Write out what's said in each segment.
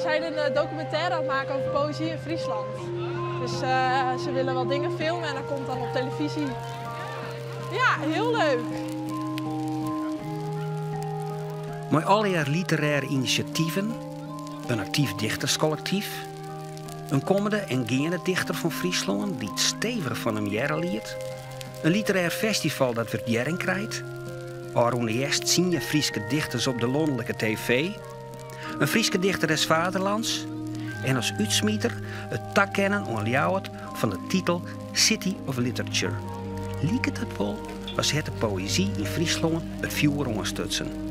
zijn een eh, documentaire aan het maken over poëzie in Friesland. Dus ze willen wat dingen filmen en dat komt dan op televisie. Ja, heel leuk. Mei allegear literêre inisjativen, in aktyf dichterskollektyf, in kommende en geande dichter fan Fryslân dy't stevich fan him hearre liet, in literêr festival dat wurdearring krijt, ôfrûne hjerst tsien Fryske dichters op de lanlike TV, in Fryske dichter des Vaderlands en as útsmiter it takennen oan Ljouwert fan de titel City of Literature. Liket it wol as hat de poëzy yn Fryslân it fjoer oanstutsen.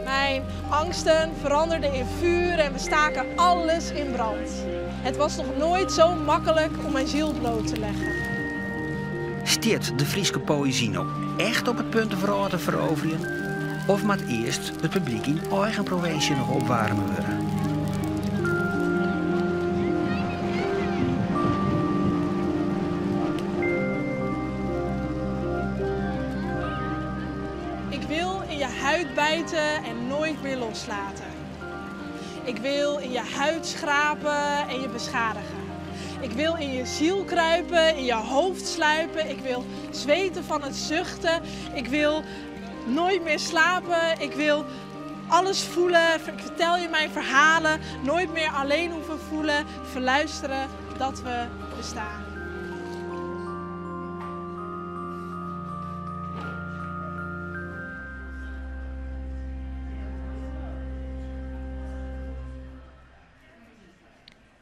Mijn angsten veranderden in vuur en we staken alles in brand. Het was nog nooit zo makkelijk om mijn ziel bloot te leggen. Stiet de Fryske poëzy no echt op it punt de wrâld te feroverjen? Of moat earst it publyk yn eigen provinsje noch opwaarme wurde? Ik wil in je huid bijten en nooit meer loslaten. Ik wil in je huid schrapen en je beschadigen. Ik wil in je ziel kruipen, in je hoofd sluipen. Ik wil zweten van het zuchten. Ik wil nooit meer slapen. Ik wil alles voelen. Ik vertel je mijn verhalen. Nooit meer alleen hoeven voelen. Verluisteren dat we bestaan.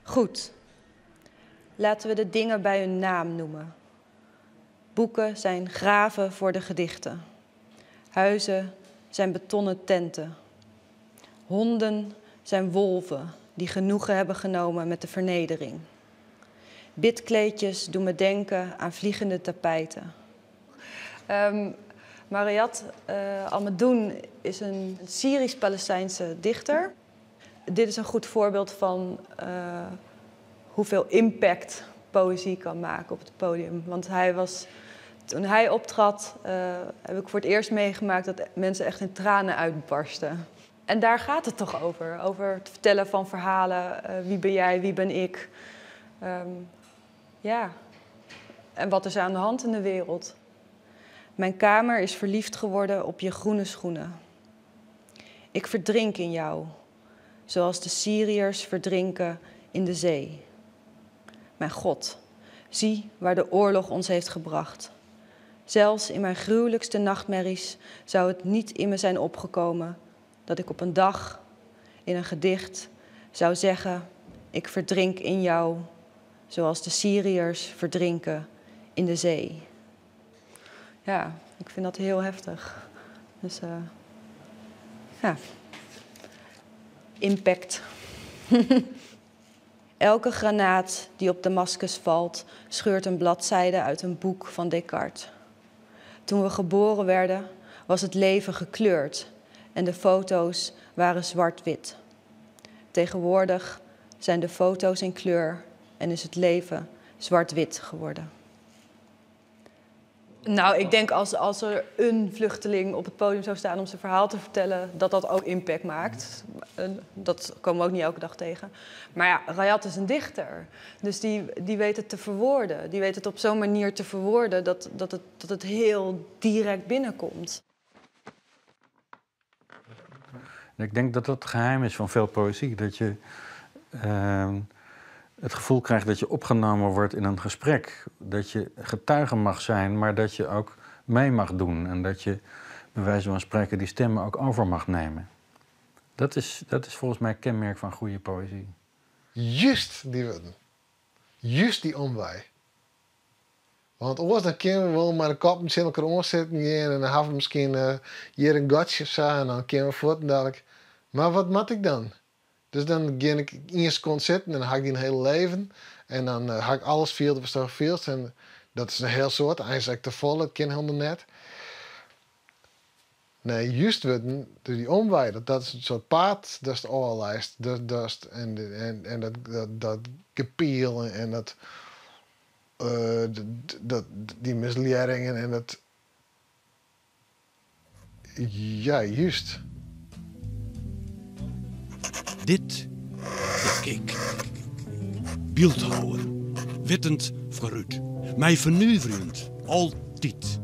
Goed. Laten we de dingen bij hun naam noemen. Boeken zijn graven voor de gedichten. Huizen zijn betonnen tenten. Honden zijn wolven die genoegen hebben genomen met de vernedering. Bidkleedjes doen me denken aan vliegende tapijten. Mariad Almadhoun is een Syrisch-Palestijnse dichter. Dit is een goed voorbeeld van hoeveel impact poëzie kan maken op het podium. Want toen hij optrad, heb ik voor het eerst meegemaakt dat mensen echt in tranen uitbarsten. En daar gaat het toch over. Over het vertellen van verhalen. Wie ben jij, wie ben ik? En wat is er aan de hand in de wereld? Mijn kamer is verliefd geworden op je groene schoenen. Ik verdrink in jou, zoals de Syriërs verdrinken in de zee. Mijn God, zie waar de oorlog ons heeft gebracht. Zelfs in mijn gruwelijkste nachtmerries zou het niet in me zijn opgekomen dat ik op een dag in een gedicht zou zeggen: ik verdrink in jou, zoals de Syriërs verdrinken in de zee. Ja, ik vind dat heel heftig. Dus ja. Impact. Elke granaat die op Damascus valt, scheurt een bladzijde uit een boek van Descartes. Toen we geboren werden, was het leven gekleurd en de foto's waren zwart-wit. Tegenwoordig zijn de foto's in kleur en is het leven zwart-wit geworden. Ik denk als er een vluchteling op het podium zou staan om zijn verhaal te vertellen, dat dat ook impact maakt. En dat komen we ook niet elke dag tegen. Maar Rayad is een dichter. Dus die weet het te verwoorden. Die weet het op zo'n manier te verwoorden dat het heel direct binnenkomt. En ik denk dat dat het geheim is van veel poëzie. Dat je het gevoel krijgt dat je opgenomen wordt in een gesprek. Dat je getuige mag zijn, maar dat je ook mee mag doen. En dat je, bij wijze van spreken, die stemmen ook over mag nemen. Dat is volgens mij kenmerk van goede poëzie. Juist die woorden. Juist die omwij. Want anders dan kunnen we wel maar de kop misschien elkaar omzitten gaan en dan hebben we misschien hier een gatje of zo en dan kunnen we voort en dadelijk. Maar wat moet ik dan? Dus dan ga ik 1 seconde zitten en dan ga ik die een hele leven. En dan ga ik alles veel wat er veel. En dat is een heel soort. Eigenlijk te vol, het kind helemaal net. Nee, juist worden, dus die omwij, dat is een soort paard, dat is de oorlijst. Dat, dat is, en, en, en dat, dat, dat gepiel en dat, die misleringen en dat... Ja, juist. Dit ik. Byldhouwer, wittend foarút, my fernuverjend, altyd.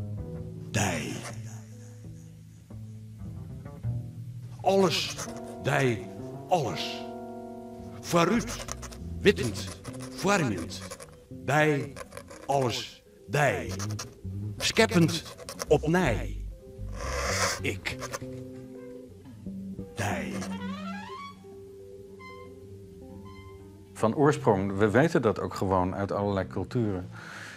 Dy. Alles, dy, alles. Foarút, wittend, foarmjend, dy, alles, dy. Skeppend opnij. Ik. Dy. Van oorsprong, we weten dat ook gewoon uit allerlei culturen.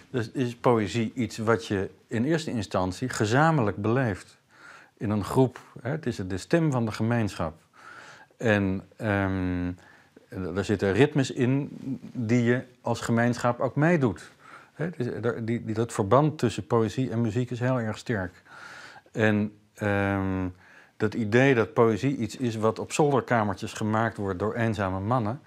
Dus is poëzie iets wat je in eerste instantie gezamenlijk beleeft. In een groep. Hè? Het is de stem van de gemeenschap. En daar zitten ritmes in die je als gemeenschap ook meedoet. Hè? Dus dat verband tussen poëzie en muziek is heel erg sterk. En dat idee dat poëzie iets is wat op zolderkamertjes gemaakt wordt door eenzame mannen.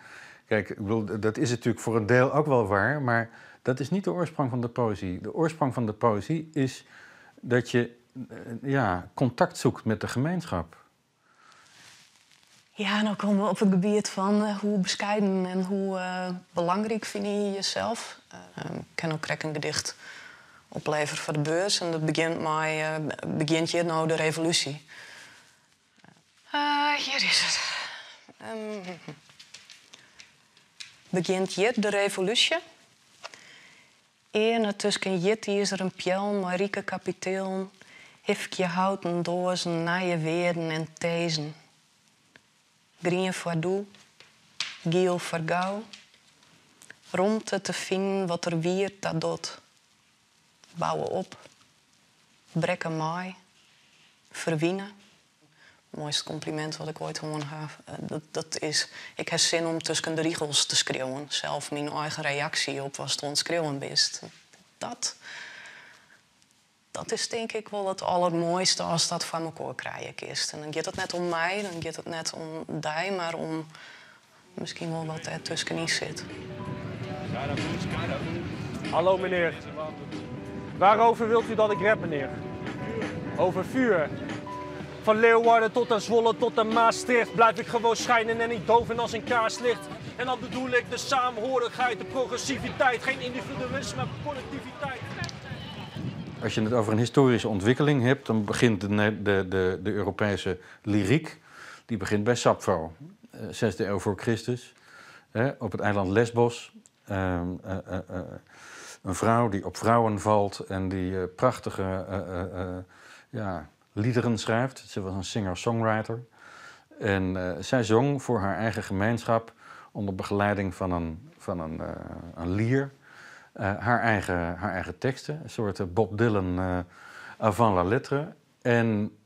Kijk, ik bedoel, dat is natuurlijk voor een deel ook wel waar, maar dat is niet de oorsprong van de poëzie. De oorsprong van de poëzie is dat je contact zoekt met de gemeenschap. Ja, nou komen we op het gebied van hoe bescheiden en hoe belangrijk vind je jezelf. Ik ken ook een gedicht opleveren voor de beurs en dat begint met begint hier nou de revolutie. Hier is het. Begint hier de revolutie? Ene tussen jit is er een pjel, Marieke kapiteel, hifkje houten dozen, nije weerden en thezen. Grien voor doel, giel voor gauw. Romte te vinden wat er wiert dat dot. Bouwen op, brekken maai, verwinnen. Het mooiste compliment wat ik ooit hoor heb, dat is... Ik heb zin om tussen de riegels te schreeuwen. Zelf mijn eigen reactie op was het ontschreeuwen bist. Dat is denk ik wel het allermooiste als dat van elkaar krijgen is. En dan gaat het net om mij, dan gaat het net om die, maar om misschien wel wat er tussenin zit. Hallo meneer. Waarover wilt u dat ik rap, meneer? Over vuur. Van Leeuwarden tot aan Zwolle tot aan Maastricht blijf ik gewoon schijnen en niet doven als een kaarslicht. En dan bedoel ik de saamhorigheid, de progressiviteit, geen individualisme, maar collectiviteit. Als je het over een historische ontwikkeling hebt, dan begint de Europese lyriek. Die begint bij Sappho, 6e eeuw voor Christus, hè, op het eiland Lesbos. Een vrouw die op vrouwen valt en die prachtige liederen schrijft. Ze was een singer-songwriter. En zij zong voor haar eigen gemeenschap onder begeleiding van een lier. Haar eigen teksten, een soort Bob Dylan avant la lettre. En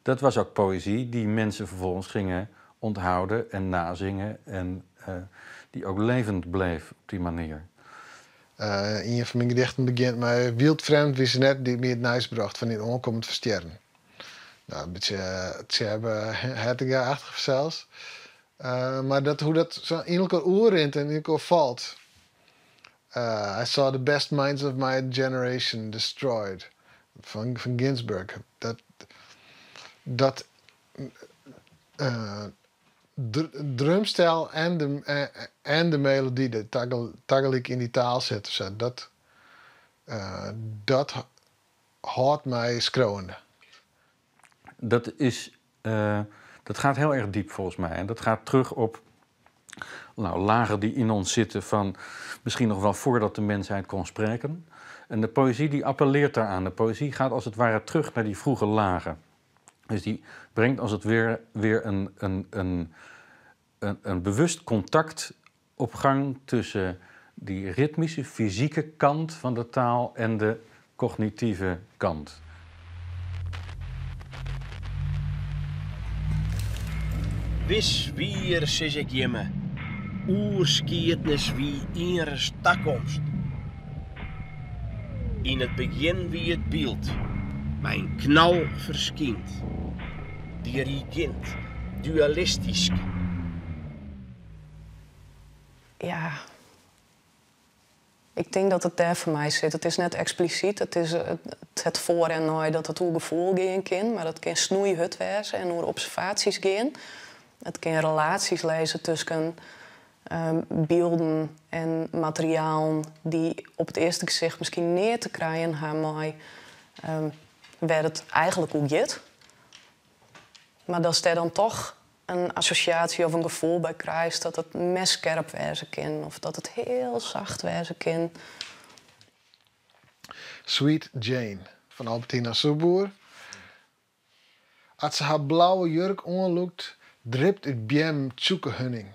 dat was ook poëzie die mensen vervolgens gingen onthouden en nazingen. En die ook levend bleef op die manier. Een van mijn gedichten begint met wildvreemd wie ze net die me het nieuws bracht van die onkomend versterren. Nou, een beetje Tsjêbbe Hettinga-achtig zelfs. Maar dat, hoe dat zo in elkaar oerint en in elkaar valt. I saw the best minds of my generation destroyed. Van Ginsberg. Dat drumstel en de melodie die tegelijk in die taal zit, zo, dat houdt mij schreeuwende. Dat gaat heel erg diep volgens mij. En dat gaat terug op lagen die in ons zitten van misschien nog wel voordat de mensheid kon spreken. En de poëzie die appelleert daaraan. De poëzie gaat als het ware terug naar die vroege lagen. Dus die brengt als het weer een bewust contact op gang tussen die ritmische, fysieke kant van de taal en de cognitieve kant. Wis wier sis ik jimme, oerskiednis wie ienres takomst. In het begin wie het beeld, mijn knal verschijnt. Dirigent, dualistisch. Ja, ik denk dat het daar voor mij zit. Het is net expliciet, het is het voor en na dat het hoe gevoel gaan kan, maar dat kan snoeihut wezen en door observaties gaan. It kin relaasjes lizze tusken bylden en materialen dy't op it earste gesicht miskien neat te krijen ha mei wêr't it eigentlik oer giet. Mar datst dêr dan toch in assosjaasje of in gefoel by krijst dat it messkerp wêze kin of dat it hiel sacht wêze kin. Sweet Jane fan Albertina Soepboer. As se har blauwe jurk oanlûkt, dript út beammen tsjûke huning.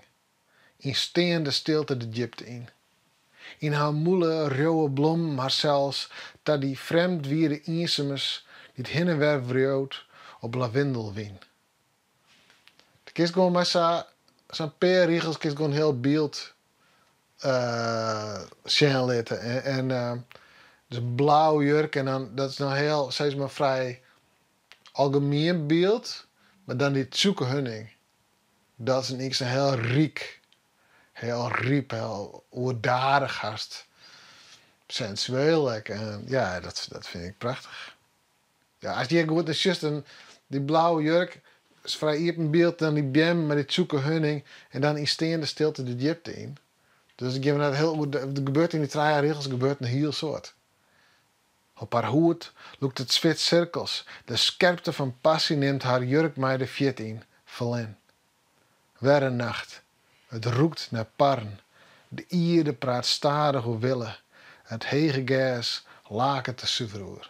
Yn steande stilte de djipte yn. Yn har mûle riuwe blommen harsels ta dy frjemdwiere iensumens dy't hinne en wer wriuwt op lavindelwyn. Do kinst gewoan mei sa'n pear rigels kinst gewoan in hiel byld sjen litte. En dus blau jurk en dan dat is dan hiel sis mar frij algemien byld, mar dan dy tsjûke huning. Dat is in in hiel ryk, hiel ryp, hiel oerdadich hast sensueel ek. En ja, dat fyn ik prachtich. Ja, ast hjir goed nei sjochst, dan dy blauwe jurk is frij iepen byld, dan dy beammen mei dy tsjûke huning en dan yn steande stilte de djipte yn. Dus it giet net hiel oer, der gebeurt yn dy trije rigels gebeurt in hiel soad. Op har hûd lûkt it swit sirkels, de skerpte fan passy nimt har jurk mei de fierte yn, ferlern. Wer in nacht. It rûkt nei parren. De ierde praat stadich oer wille. It hege gers laket der suver oer.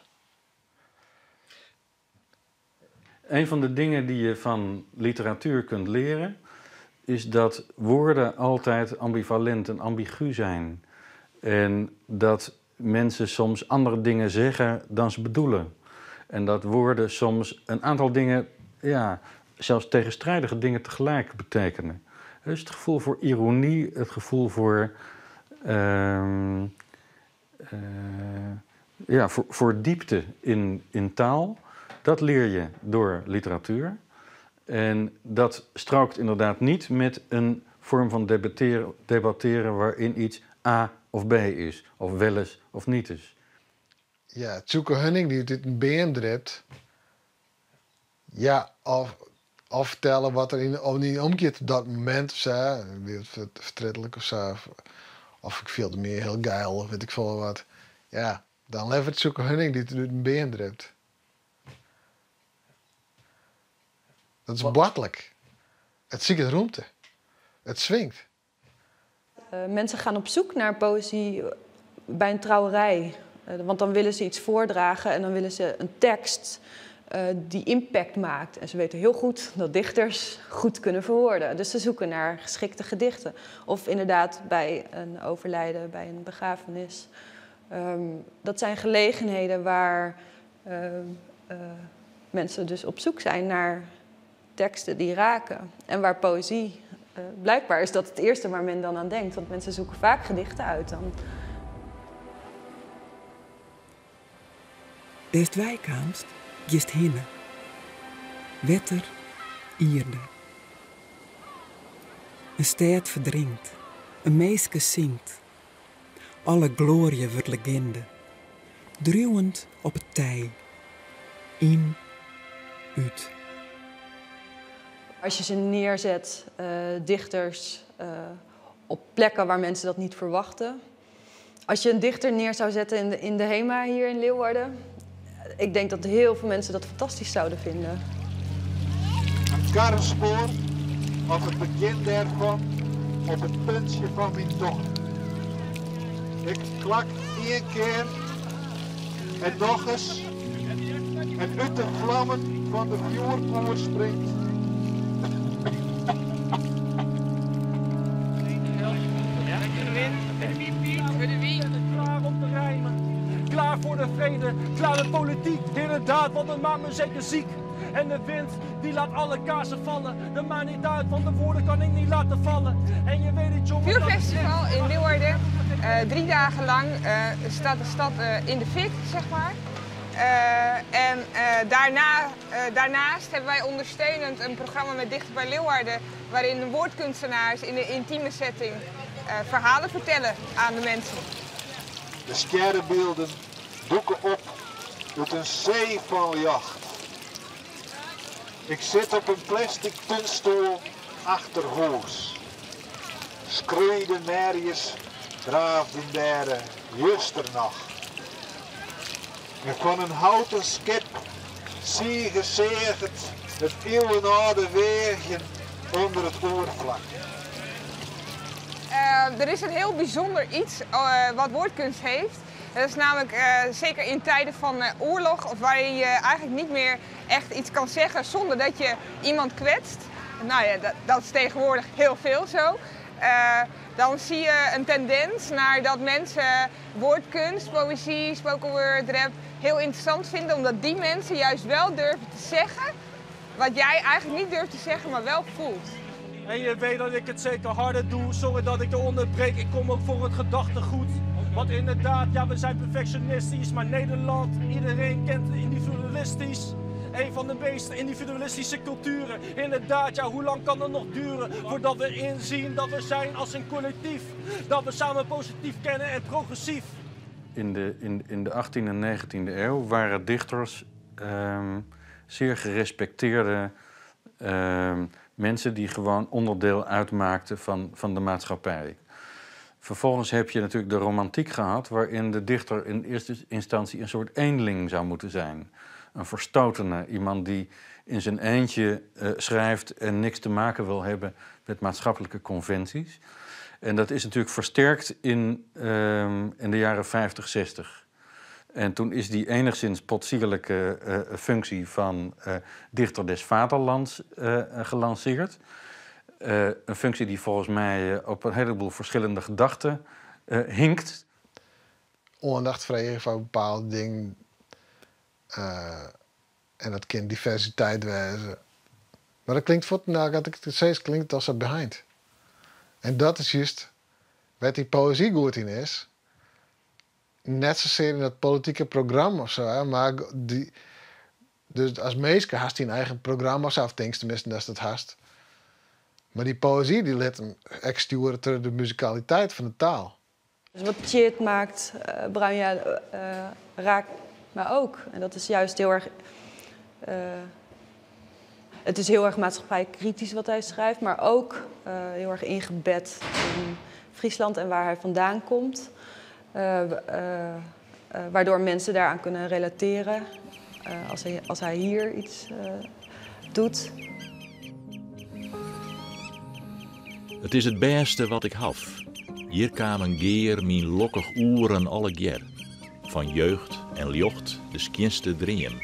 Een van de dingen die je van literatuur kunt leren, is dat woorden altijd ambivalent en ambigu zijn. En dat mensen soms andere dingen zeggen dan ze bedoelen. En dat woorden soms een aantal dingen, ja, zelfs tegenstrijdige dingen tegelijk betekenen. Dus het gevoel voor ironie, het gevoel voor, ja, voor diepte in taal, dat leer je door literatuur. En dat strookt inderdaad niet met een vorm van debatteren waarin iets A of B is, of wel eens of niet is. Ja, tsjûke huning dy't út in beam dript. Ja, of fertelle wat der yn dy omgiet op dat momint of sa. Wie it fertrietlik of sa. Of ik fielde my hiel geil of wit ik folle wat. Ja, dan leaver tsjûke huning dy't út in beam dript. Dat is boartlik. It siket rûmte. It swingt. Mensen gaan op zoek naar poëzie bij een trouwerij. Want dan willen ze iets voordragen en dan willen ze een tekst die impact maakt. En ze weten heel goed dat dichters goed kunnen verwoorden. Dus ze zoeken naar geschikte gedichten. Of inderdaad bij een overlijden, bij een begrafenis. Dat zijn gelegenheden waar mensen dus op zoek zijn naar teksten die raken. En waar poëzie, blijkbaar is dat het eerste waar men dan aan denkt. Want mensen zoeken vaak gedichten uit dan. Dêrst weikaamst, giest hinne. Wetter, ierde. In stêd ferdrinkt, in minske sinkt. Alle gloarje wurdt leginde. Driuwend op it tij. Yn, út. Als je ze neerzet, dichters, op plekken waar mensen dat niet verwachten. Als je een dichter neer zou zetten in de HEMA hier in Leeuwarden, ik denk dat heel veel mensen dat fantastisch zouden vinden. In karrespoar, of it begjin dêrfan, op it puntsje fan myn tonge. Ik klak ien kear en nochris en út de flammen fan de fjoerkoer springt. Klaar om te rijmen, klaar voor de vrede, klaar met politiek, inderdaad, want het maakt me zeker ziek. En de wind, die laat alle kaarsen vallen. Dat maakt niet uit, want de woorden kan ik niet laten vallen. En je weet het, jongen. dat- Vuurfestival in Leeuwarden. 3 dagen lang staat de stad in de fik, zeg maar. En daarnaast hebben wij ondersteunend een programma met Dichter bij Leeuwarden, waarin woordkunstenaars in een intieme setting verhalen vertellen aan de mensen. De stjerrebylden dûke op út in see fan ljocht. Ik sit op in plastic túnstoel. achterhûs. Skroeide merjes draafden dêr juster noch. En fan in houten skip sige seaget it iuwenâlde weagjen ûnder it oerflak. Er is een heel bijzonder iets wat woordkunst heeft. Dat is namelijk zeker in tijden van oorlog, of waarin je eigenlijk niet meer echt iets kan zeggen zonder dat je iemand kwetst. Nou ja, dat is tegenwoordig heel veel zo. Dan zie je een tendens naar dat mensen woordkunst, poëzie, spoken word, rap heel interessant vinden, omdat die mensen juist wel durven te zeggen wat jij eigenlijk niet durft te zeggen, maar wel voelt. En je weet dat ik het zeker harder doe, sorry dat ik je onderbreek, ik kom ook voor het gedachtegoed. Want inderdaad, ja, we zijn perfectionistisch, maar Nederland, iedereen kent individualistisch. Een van de meest individualistische culturen. Inderdaad, ja, hoe lang kan dat nog duren voordat we inzien dat we zijn als een collectief? Dat we samen positief kennen en progressief. In de 18e en 19e eeuw waren dichters zeer gerespecteerde mensen die gewoon onderdeel uitmaakten van de maatschappij. Vervolgens heb je natuurlijk de romantiek gehad, waarin de dichter in eerste instantie een soort eenling zou moeten zijn. Een verstotene, iemand die in zijn eentje schrijft en niks te maken wil hebben met maatschappelijke conventies. En dat is natuurlijk versterkt in de jaren 50, 60. En toen is die enigszins potsierlijke functie van dichter des vaderlands gelanceerd. Een functie die volgens mij op een heleboel verschillende gedachten hinkt. Oandacht frege foar bepaalde dingen. En dat kin diversiteit wêze. Mar dat klinkt fuort, nou, as ik it sis, klinkt it al sa beheind. En dat is juist wêr't dy poëzy goed yn is. Net sasear yn dat politike programma of sa, hè, mar dy, dus as minske hast dyn eigen programma of sa, of tinkst teminsten datst dat hast. Mar dy poëzy dy lit him ek stjoere troch de muzikaliteit fan de taal. Dus wat Tjeerd maakt, Bruinja, raakt mij ook. En dat is juist heel erg... Het is heel erg maatschappijkritisch wat hij schrijft, maar ook heel erg ingebed in Friesland en waar hij vandaan komt. Waardoor mensen daaraan kunnen relateren als hij hier iets doet. Het is it bêste wat ik haw. Hjir kamen gear myn lokkich oeren allegear. Fan jeugd en ljocht de skjinste dream.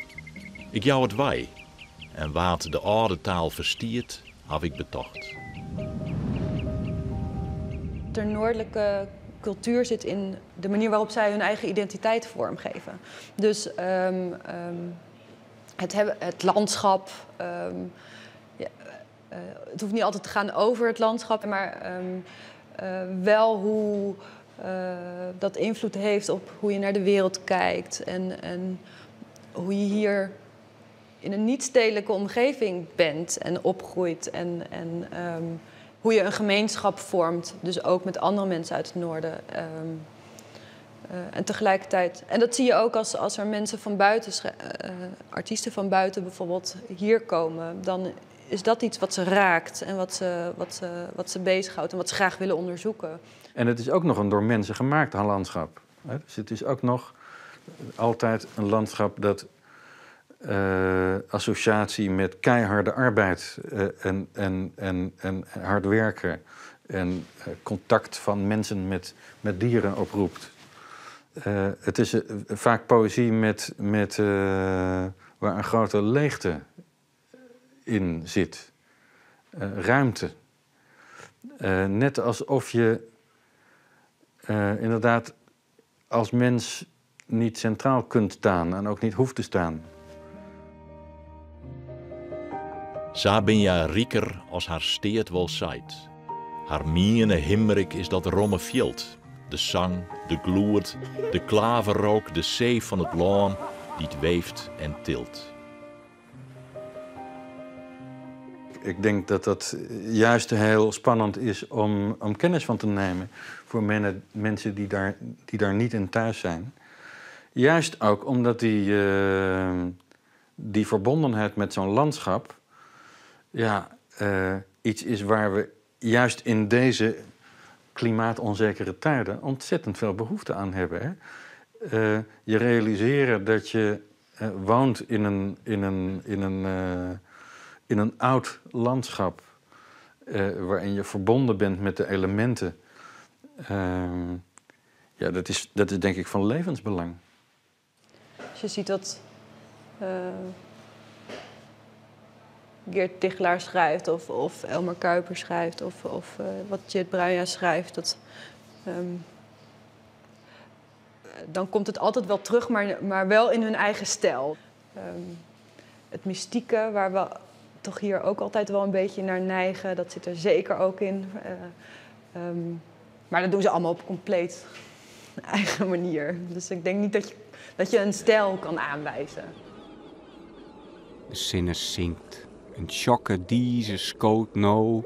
Ik jou it wei. En wa't de âlde taal ferstiet, haw ik betocht. De noordelijke cultuur zit in de manier waarop zij hun eigen identiteit vormgeven. Dus het, hebben, het landschap, ja, het hoeft niet altijd te gaan over het landschap, maar wel hoe dat invloed heeft op hoe je naar de wereld kijkt en hoe je hier in een niet-stedelijke omgeving bent en opgroeit en hoe je een gemeenschap vormt, dus ook met andere mensen uit het noorden. En tegelijkertijd, en dat zie je ook als er mensen van buiten, artiesten van buiten bijvoorbeeld, hier komen, dan is dat iets wat ze raakt en wat ze bezighoudt en wat ze graag willen onderzoeken. En het is ook nog een door mensen gemaakt landschap. Hè? Dus het is ook nog altijd een landschap dat associatie met keiharde arbeid en hard werken en contact van mensen met dieren oproept. Het is vaak poëzie waar een grote leegte in zit. Ruimte. Net alsof je inderdaad als mens niet centraal kunt staan en ook niet hoeft te staan. Sa bin hja riker as har steat wol seit. Har miene himrik is dat romme fjild. De sang, de gloed, de klaverrook, de see fan it lân dy't weeft en tilt. Ik denk dat dat juist heel spannend is om kennis van te nemen voor mensen die daar niet in thuis zijn. Juist ook omdat die verbondenheid met zo'n landschap, iets is waar we juist in deze klimaatonzekere tijden ontzettend veel behoefte aan hebben. Hè? Je realiseren dat je woont in een oud landschap waarin je verbonden bent met de elementen. Ja, dat is denk ik van levensbelang. Als je ziet dat Geert Tigchelaar schrijft of Elmer Kuiper schrijft of wat Tjeerd Bruinja schrijft, dan komt het altijd wel terug, maar wel in hun eigen stijl. Het mystieke, waar we toch hier ook altijd wel een beetje naar neigen, dat zit er zeker ook in. Maar dat doen ze allemaal op compleet eigen manier. Dus ik denk niet dat je een stijl kan aanwijzen. De sinne sinkt. In tsjokke dize skoot no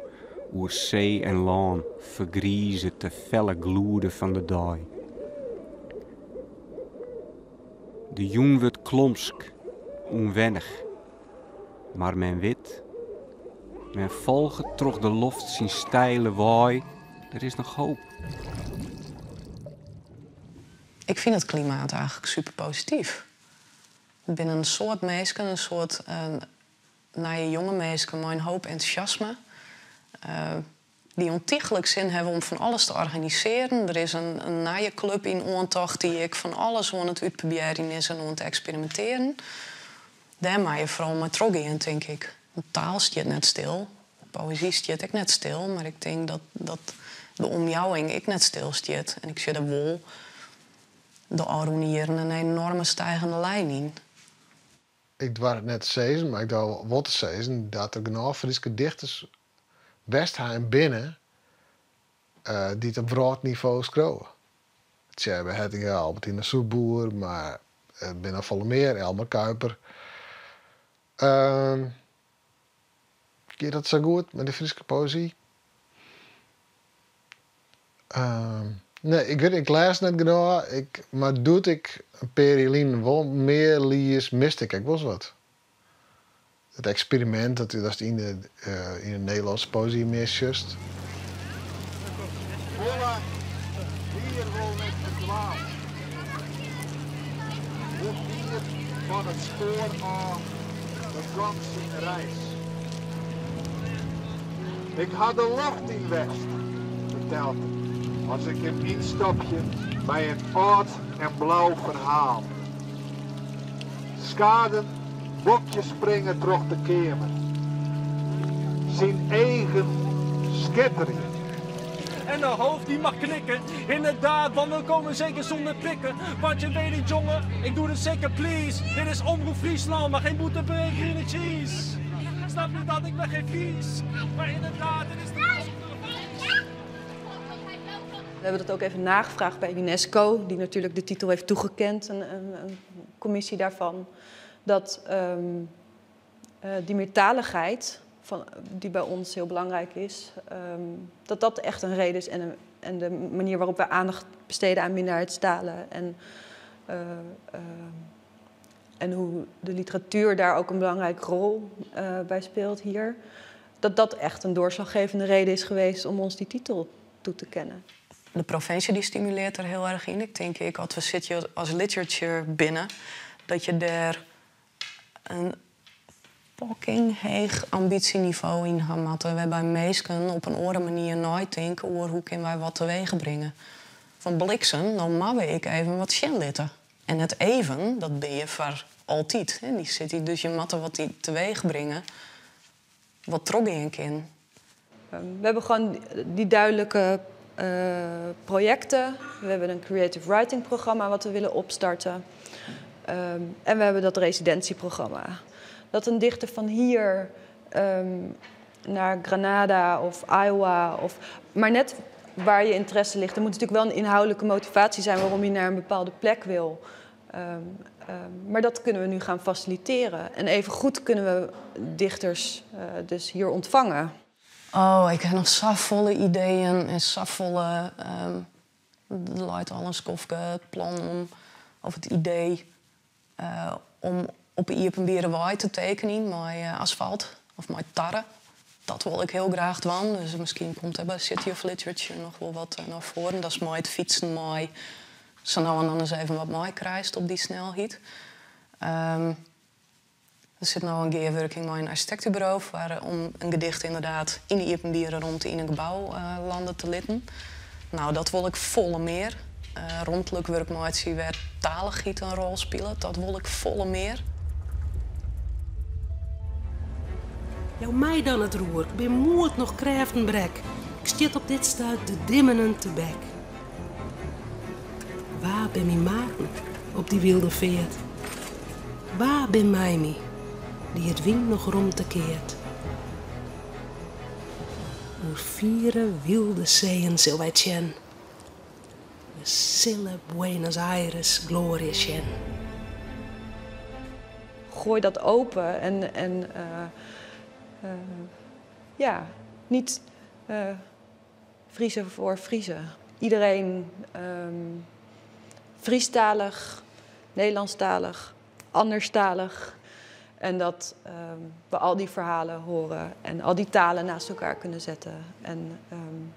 oer see en lân fergrizet de felle gloede fan de dei. De jûn wurdt klomsk, ûnwennich. Mar men wit, men folget troch de loft syn steile wei, der is noch hoop. Ik fyn it klimaat eigentlik super posityf. Der binne in soad minsken, in soad nije jonge minsken mei in hoop entûsjasme. Dy't ûntychlik sin hawwe om fan alles te organisearjen. Der is in nije klup yn oantocht dy't ek fan alles oan it útprobearjen is en oan it eksperimintearjen. Dêr moatte je foaral mei trochgean, tink ik. De taal stiet net stil, de poëzy stiet ek net stil, mar ik tink dat de omjouwing ek net stil stiet. En ik sjoch der wol de ôfrûne jierren in enoarme stigende lijn yn. Ik doar it net te sizzen, mar ik doar wol te sizzen dat der genôch Fryske dichters west ha en binne dy't op wrâldnivo skriuwe. Tsjêbe Hettinga, Albertina Soepboer, mar der binne noch folle mear, Elmer Kuiper. Giet dat sa goed mei de Fryske poëzy? Nee, ik wit, ik lês net genôch. Mar doe't ik in pear jier lyn wol mear lies, miste ik ek wolris wat. It eksperimint dat yn de Nederlânske poëzy mear sjochst. Holle wie er wol net ferdwaald. Hoe fier fan it spoar ôf begûn syn reis. Ik ha de loft yn west, fertelt er, as ik him ynstopje by in âld en blau ferhaal. Skaden bokjespringe troch de keamer. Syn eagen skitterje. En de hoofd die mag knikken, inderdaad, want we komen zeker zonder pikken. Want je weet het jongen, ik doe het zeker please. Dit is Omroep Friesland, maar geen boeterbreak, green cheese. Snap je dat, ik ben geen vies. Maar inderdaad, dit is de We hebben dat ook even nagevraagd bij UNESCO, die natuurlijk de titel heeft toegekend, een commissie daarvan. Dat die meertaligheid, die bij ons heel belangrijk is, dat dat echt een reden is. En de manier waarop wij aandacht besteden aan minderheidstalen en hoe de literatuur daar ook een belangrijke rol bij speelt hier. Dat dat echt een doorslaggevende reden is geweest om ons die titel toe te kennen. De provinsje dy stimulearret der hiel erch yn. Ik tink ek, as we sitte as literature binne, dat je dêr in fucking heech ambysjenivo yn ha moatte. Wêrby't minsken op in oare manier neitinke oer hoe kinne wy wat teweech bringe. Fan bliksem, dan moatte we ek even wat sjen litte. En it even, dat binne je foar altyd. Hè. Dy sit hier, dus je moatte wat dy teweech bringe, wat trochgean kin. We hebben gewoon die duidelijke projecten. We hebben een creative writing programma wat we willen opstarten. En we hebben dat residentieprogramma. Dat een dichter van hier naar Granada of Iowa, of, maar net waar je interesse ligt. Er moet natuurlijk wel een inhoudelijke motivatie zijn waarom je naar een bepaalde plek wil. Maar dat kunnen we nu gaan faciliteren. En even goed kunnen we dichters dus hier ontvangen. Oh, ik ha noch safolle ideeën en safolle. Der leit al in skoftke it plan om, of it idee om op 'e iepenbiere wei te tekenjen mei asfalt of mei tarre. Dat wol ik hiel graach dwaan. Dus miskien komt dêr by City of Literature noch wol wat nei foaren. Datst mei it fytsen mei sa no en dan ris even wat meikrijst op dy snelheid. Der sit no in gearwurking mei in arsjitekteburo foar om in gedicht ynderdaad yn de iepenbiere romte yn in gebou lande te litten. No, dat wol ik folle mear. Romtlik wurk meitsje wêr't talichheid in rol spilet, dat wol ik folle mear. Jou my dan it roer, 'k bin moed noch krêften brek, 'k stjit op dit stuit de dimmenen tebek. Wa bin myn maten op dy wylde feart? Wa bin mei my, dy it wyn noch romte keart? Oer fiere wylde seeën sil wy tsjen, we sille Buenos Aires gloarje sjen. Gooi dat open en, en ja, niet Friezen voor Friezen. Iedereen um, Friestalig, Nederlandstalig, anderstalig. En dat um, we al die verhalen horen en al die talen naast elkaar kunnen zetten. En um,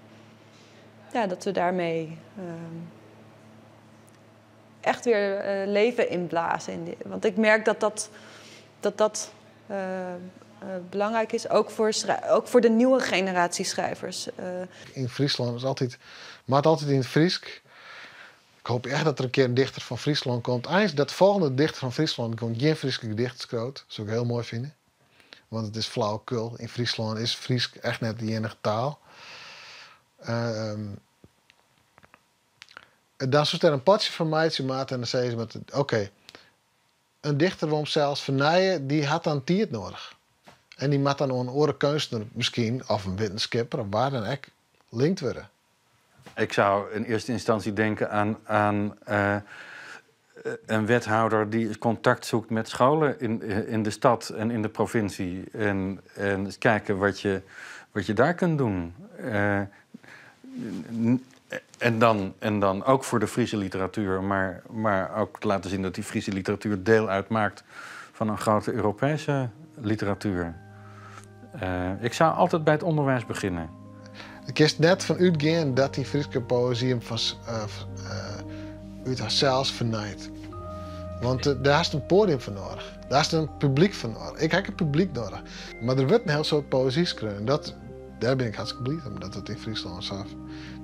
ja, dat we daarmee echt weer uh, leven inblazen. In die, want ik merk dat dat, dat, dat uh, belangrijk is, ook voor, ook voor de nieuwe generatie schrijvers. Yn Fryslân is altyd, moat altyd yn it Frysk. Ik hoopje echt dat der in kear in dichter fan Fryslân komt. Eins dat de folgjende dichter fan Fryslân gewoan gjin Fryske gedichten skriuwt. Soe ik hiel moai fine. Want it is flauwekul. Yn Fryslân is Frysk echt net de iennige taal. Dan soest der in potsje fan meitsje moatte en dan sizze se moatte, oké, in dichter wol himsels fernije, dy hat dan tiid nedich. En dy moat dan oan in oare keunstner miskien, of in wittenskipper of wa dan ek, linkt wurde. Ik zou in eerste instantie denken aan een wethouder die contact zoekt met scholen in de stad en in de provincie. En eens kijken wat je daar kunt doen. En dan ook voor de Friese literatuur, maar ook laten zien dat die Friese literatuur deel uitmaakt van een grote Europese literatuur. Ik zou altijd bij het onderwijs beginnen. Ik kinst net fan útgean dat dy Fryske poëzy him fan, út harsels fernijt. Want dêr hast in poadium foar nedich. Dêr hast in publyk foar nedich. Ik ha in publyk nedich. Mar der wurdt in hiel soad poëzy skreaun. Dat, dêr bin ik hartstikke bliid om, dat it yn Fryslân sa,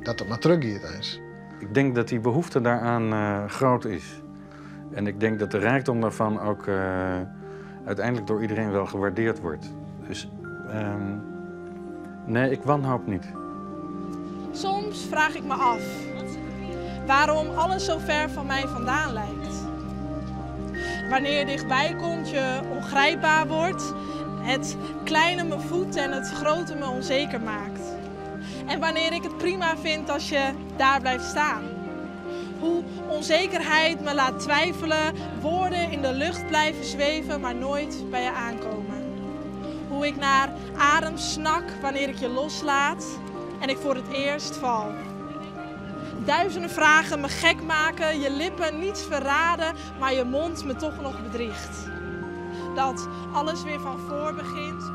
dat it mar trochgiet eins. Ik denk dat die behoefte daaraan groot is. En ik denk dat de rijkdom daarvan ook uiteindelijk door iedereen wel gewaardeerd wordt. Dus nee, ik wanhoop niet. Soms vraag ik me af waarom alles zo ver van mij vandaan lijkt. Wanneer je dichtbij komt, je ongrijpbaar wordt, het kleine me voedt en het grote me onzeker maakt. En wanneer ik het prima vind als je daar blijft staan. Hoe onzekerheid me laat twijfelen, woorden in de lucht blijven zweven, maar nooit bij je aankomen. Hoe ik naar adem snak wanneer ik je loslaat en ik voor het eerst val. Duizenden vragen me gek maken, je lippen niets verraden, maar je mond me toch nog bedriegt. Dat alles weer van voor begint.